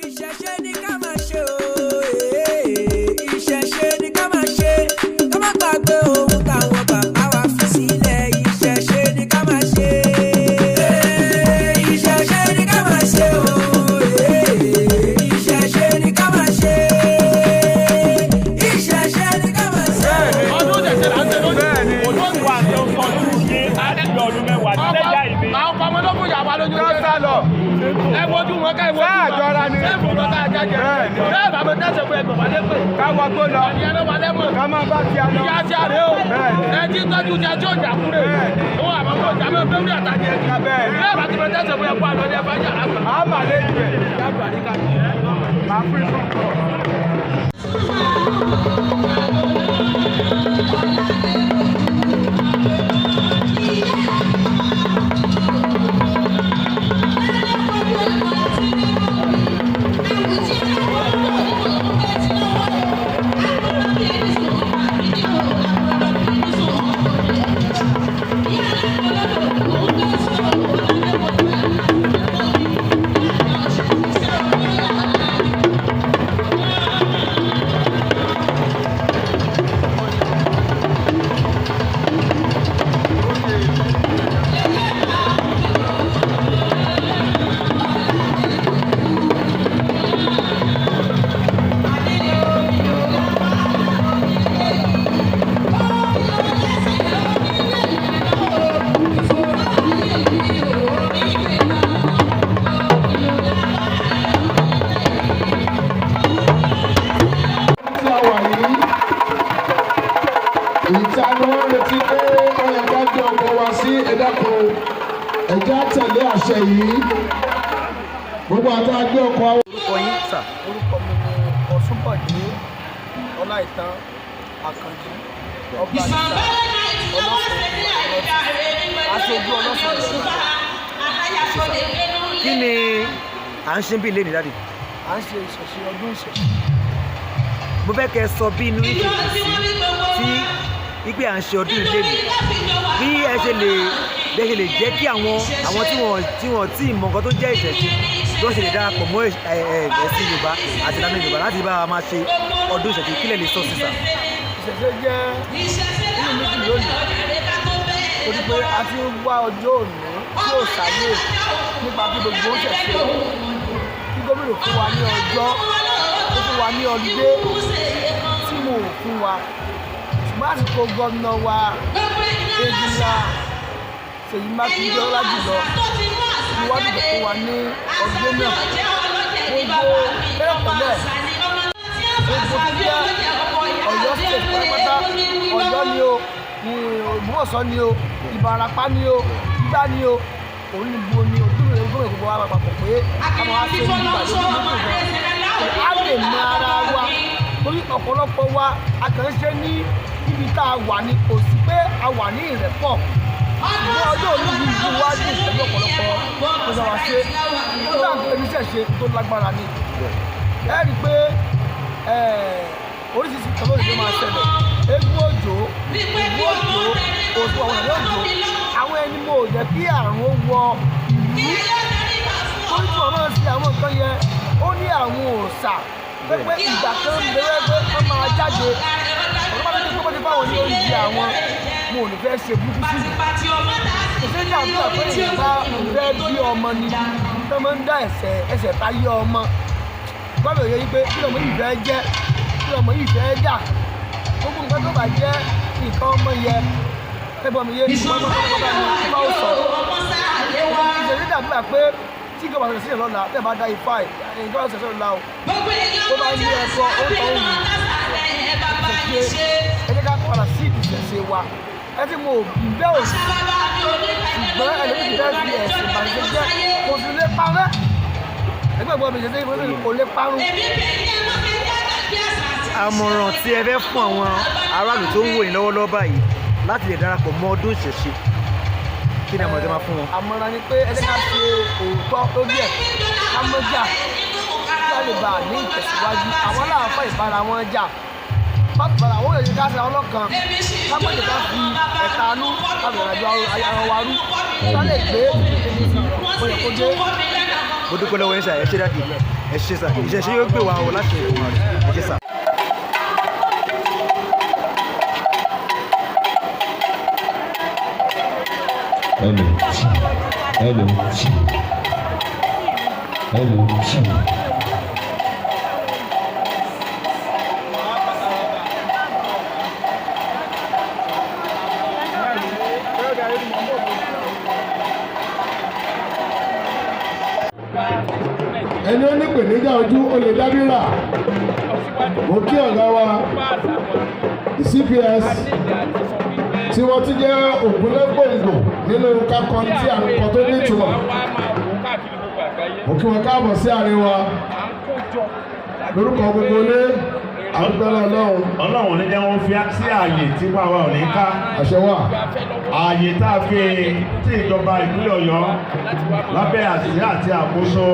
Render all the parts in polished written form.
Ìṣẹ̀ṣe ni ká máa ṣe o, ìṣẹ̀ṣe ni ká máa ṣe, ká má gbàgbé ohun táwọn bàbá wa fi sílẹ̀. Ìṣẹ̀ṣe ni ká máa ṣe, ìṣẹ̀ṣe ni ká máa ṣe o, ìṣẹ̀ṣe ni ká máa ṣe, ìṣẹ̀ṣe ni ká máa ṣe. Ọdún tẹ̀sẹ̀ là ń ṣe lónìí. Olóòtú àti ọdún ṣe àdìgbò ọdún 10 lẹ́jà ìbí. Àwọn ọmọ ló fún ìyàwó lójú. Ká lọ. Ẹ wojú wọn ká ẹ wojú wọn. Sáà jọra ni. Ṣé ìfowópamọ́ tá a jáde? Bẹ́ẹ̀ni. Bẹ́ẹ̀ bàbá tẹ̀sẹ̀ fún ẹgbẹ̀rún wálé pè. Ká wọ gbó lọ. Ìyá ló wà lẹ́mọ̀. Ká máa bá ti a lọ. Ìyá ti àrẹ o. Bẹ́ẹ̀ni. Ẹ ti tọ́jú ti ẹjọ́ ìjà kúrè. Bẹ́ẹ̀ni. Òun àmọ́ kò jà mọ́ bẹ́ẹ̀ àtàjẹ. Bẹ́ẹ̀ni. Bẹ́ẹ̀ bá ti fẹ́ tẹ̀sẹ̀ fún ẹgbẹ́ àlọ́ ní ẹgbẹ́ yàrá kan. A máa lé ibẹ̀. Màá fún ìfún. Tí a wà yìí, ìta ni wọ́n retí pé ó yẹ ká gbé ọkọ̀ wa sí. Ẹ dákun, ẹ jẹ́ á tẹ̀lé àṣẹ yìí, gbogbo àti àgbé ọkọ̀ wa. Orúkọ yín, sà? Orúkọ mi ni Ọ̀ṣunbọ̀dé Ọláìtàn Àkànjí, ọba ìta Ọlọ́sùn, aṣojú Ọlọ́sùn Ìlú. Kí ni à ń ṣe bí ilé ní, daddy? À ń ṣe ìṣẹ̀ṣe, ọdún ìṣẹ̀ṣe. Mo fẹ́ kẹ́ ẹ sọ bí inú yín ṣe dùn sí tí wípé à ń ṣe ọdún ilé mi, bí ẹ ṣe lè jẹ́ kí àwọn tí wọ́n tí ì mọ nǹkan tó jẹ́ ìṣẹ̀ṣe, bí wọ́n ṣe lè darapọ̀ mọ́ ẹ̀sìn Yorùbá àti ìlànà Yorùbá láti bá wa máa ṣe ọdún ìṣẹ̀ṣe. Kí lẹ lè sọ sí, sà? Ìṣẹ̀ṣe jẹ́ inú mi dùn lónìí torí pé a ti ń wá ọjọ́ òní tí ò sáyé nípa bí gbogbo ó ṣẹ̀ṣe, kí gómìnà fún wa ní ọjọ́, ó fún wa ní ọdún tí mo ò fún wa, ṣùgbọ́n àsìkò gómìnà wa, Engineer Ṣèyí Mákindé Ọlájùlọ, ni wọ́n dìbò fún wa ní ọdún náà. Gbogbo tẹ́lẹ̀tẹ́lẹ̀, gbogbo tó jẹ́ Ọ̀yọ́ State pátápátá, Ọ̀yọ́ ni o, ní Ògbómọ̀ṣọ́ ni o, Ìbàràpá ni o, Igbá ni o, òun ni gbogbo ni ojúmọ̀ gómìnà gbogbo wa papọ̀ pé a máa ṣe ní ìpàdé nínú ìgbà a lè mọ ara wa, torí ọ̀pọ̀lọpọ̀ wa a kàn ń ṣe ní ibi tá a wà ní, kò sí pé a wà ní ìrẹ́pọ̀. Ṣùgbọ́n ọjọ́ òní yìí ju wá ní ìpẹ̀lú ọ̀pọ̀lọpọ̀ ọjọ́ wa ṣe ó dà pé oníṣẹ́ ṣe tó lágbára ni. Ẹ rí i pé oríṣiríṣi nǹkan lónìí ló máa ṣẹlẹ̀. Eégún òjò, ògún òjò, òṣù àwọn ènìyàn òjò, àwọn ẹni mo ò jẹ́ kí àrùn ó wọ ìlú, torí tí wọ́n máa ń ṣe àwọn nǹkan yẹn, ó ní àwọn òòṣà pé ìgbà kan ń bẹ̀rẹ̀ pé wọ́n máa jáde ọ̀rọ̀ bá dé pé wọ́n ti fáwọn ní oúnjẹ, àwọn mo ò ní fẹ́ ṣe burúkú sí i. Kò sí ní àdúrà pé èèyàn bá fẹ́ bí ọmọ ni tó máa ń dá ẹsẹ̀ ẹsẹ̀ táyé ọmọ gbọ́dọ̀ yẹ pé kí lọmọ yìí fẹ́ jẹ́, kí lọmọ yìí fẹ́ dà, gbogbo nǹkan tó bá jẹ́ nǹkan ọmọ yẹ ẹgbọ́n mi yé ìfọwọ́ sọ. Ìṣẹ̀lẹ̀ dàbí pé tí ìjọba ṣẹlẹ̀ sílẹ̀ lọ́la, tẹ́ bá dá ifá ẹ̀, ìjọba ṣẹlẹ̀ sílẹ̀ lọ́la o, ó bá ní ẹ̀kọ́ ó tọ́ òun ìṣẹ̀ṣe. Ẹ jẹ́ ká padà sí ìṣẹ̀ṣe wa. Ẹ ti mo bẹ́ òsì, ṣùgbọ́n ẹlòmíì ti fẹ́ fi ẹ̀sìn ìbànújẹ́ jẹ́, kò sì lè parẹ́. Ẹgbẹ́ ìgbọ́n mi ṣe ṣe kò lè parun. Àmọ̀ràn tí ẹ fẹ́ fún àwọn aráàlú tó ń wò yín lọ́wọ́lọ́wọ́ báyìí láti lè darapọ̀ mọ́ ọdún ìṣẹ̀ṣe, kí ni àmọ̀ràn tí ẹ máa fún wọn? Àmọ̀ràn ni pé ẹ jẹ́ ká ṣe òótọ́ lórí ẹ̀, ká mọ́ jà, kí a lè bá a ní ìtẹ̀síwájú. Àwọn aláàfáà ìbára wọn jà bára àwọn èèyàn, ká ṣe àwọn ọlọ́kan, ká mọ̀ jẹ́ ká fi ẹ̀ta anú ká bẹ̀rẹ̀ àjọ ara wa rú, ká lè gbé ó yẹ kó dé. Mo dúpẹ́ lọ́wọ́ yín sà. Ẹ ṣé daddy, ẹ ṣé sà. Ìṣẹ̀ṣe yóò gbé wa o láti ẹ ṣé sà. Hello. Hello. Hello. Ẹni ó ní ìpèníjà ojú ó lè dábìrà. Mo kí ọ̀gá wa, the CPS, tí wọ́n ti jẹ́ ògúnlẹ́gbòǹgbò nínú kákọ́ tí à ń kọ tó nítumọ̀. Mo kí wọn káàbọ̀ sí àárín wa lórúkọ gbogbo ilé àdúgbò Ọlọ́run. Ọlọ́run ní jẹ́ wọ́n fi sí ààyè tí wàá wà ò ní ká. Àṣẹ wà. Ààyè tá a fi tí ìjọba ìpínlẹ̀ Ọ̀yọ́ lábẹ́ àsíá àti àkóso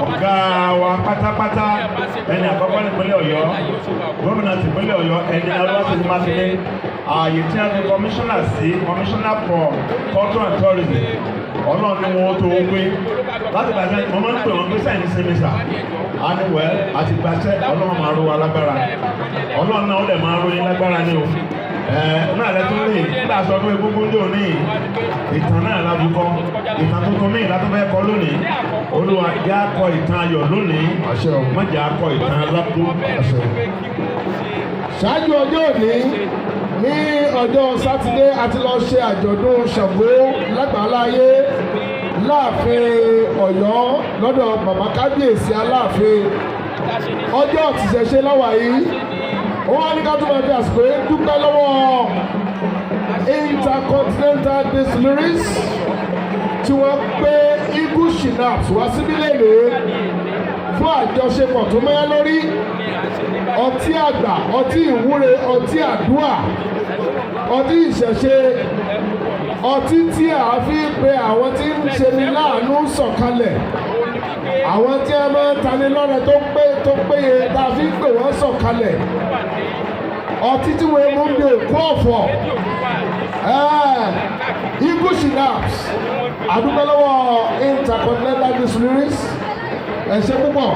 ọ̀gá wa pátápátá, ẹni àkọ́kọ́ nípínlẹ̀ Ọ̀yọ́, gómìnà tìpínlẹ̀ Ọ̀yọ́, ẹni Olúwaṣèyí Mákindé, ààyè tí a fi kọmíṣánná sí, commissioner for culture and tourism, Ọlọ́run ni wọ́n tó gbé láti gbàṣẹ. Mo máa ń pè wọ́n pé sẹ́yìn sinmi sà á ní wẹ́ àti gbàṣẹ. Ọlọ́run máa ró wa lágbára, Ọlọ́run náà ó dẹ̀ máa ró yín lágbára ní o. Náà lẹ tún rí nígbà sọ pé egúngún dò ní ìtàn náà la fi kọ ìtàn tuntun míì látọ́ fẹ́ kọ lónìí. Olúwa jẹ́ á kọ ìtàn ayọ̀ lónìí, má jẹ́ á kọ ìtàn alábò. Ṣáájú ọjọ́ òní, ní ọjọ́ Sátidé, a ti lọ ṣe àjọ̀dún Ṣàngó lágbàláyé láàfin Ọ̀yọ́ lọ́dọ̀ bàbá kábíyèsí Aláàfin. Ọjọ́ tìṣẹ̀ṣe lọ́wọ́ yìí, wọ́n wá ní ká tún máa fi àsìkò yìí dúpẹ́ lọ́wọ́ Intercontinental Distilleries tí wọ́n gbé Eagle Schnapps wá síbí lẹ́nìí fún àjọṣepọ̀ tó mẹ́yà lórí ọtí àgbà, ọtí ìwúre, ọtí àdúà, ọtí ìṣẹ̀ṣe, ọtí tí a fi pe àwọn tí ń ṣe ni láàánú sọ̀kalẹ̀, àwọn tí a máa ń tani lọ́rẹ tó pé tó péye tá a fi ń pè wọ́n sọ̀kalẹ̀, ọtí tí wọ́n mú bí òkú ọ̀fọ̀, Eagle Schnapps. Àdúgbò lọ́wọ́ Intercontinental Distilleries, ẹ ṣé púpọ̀.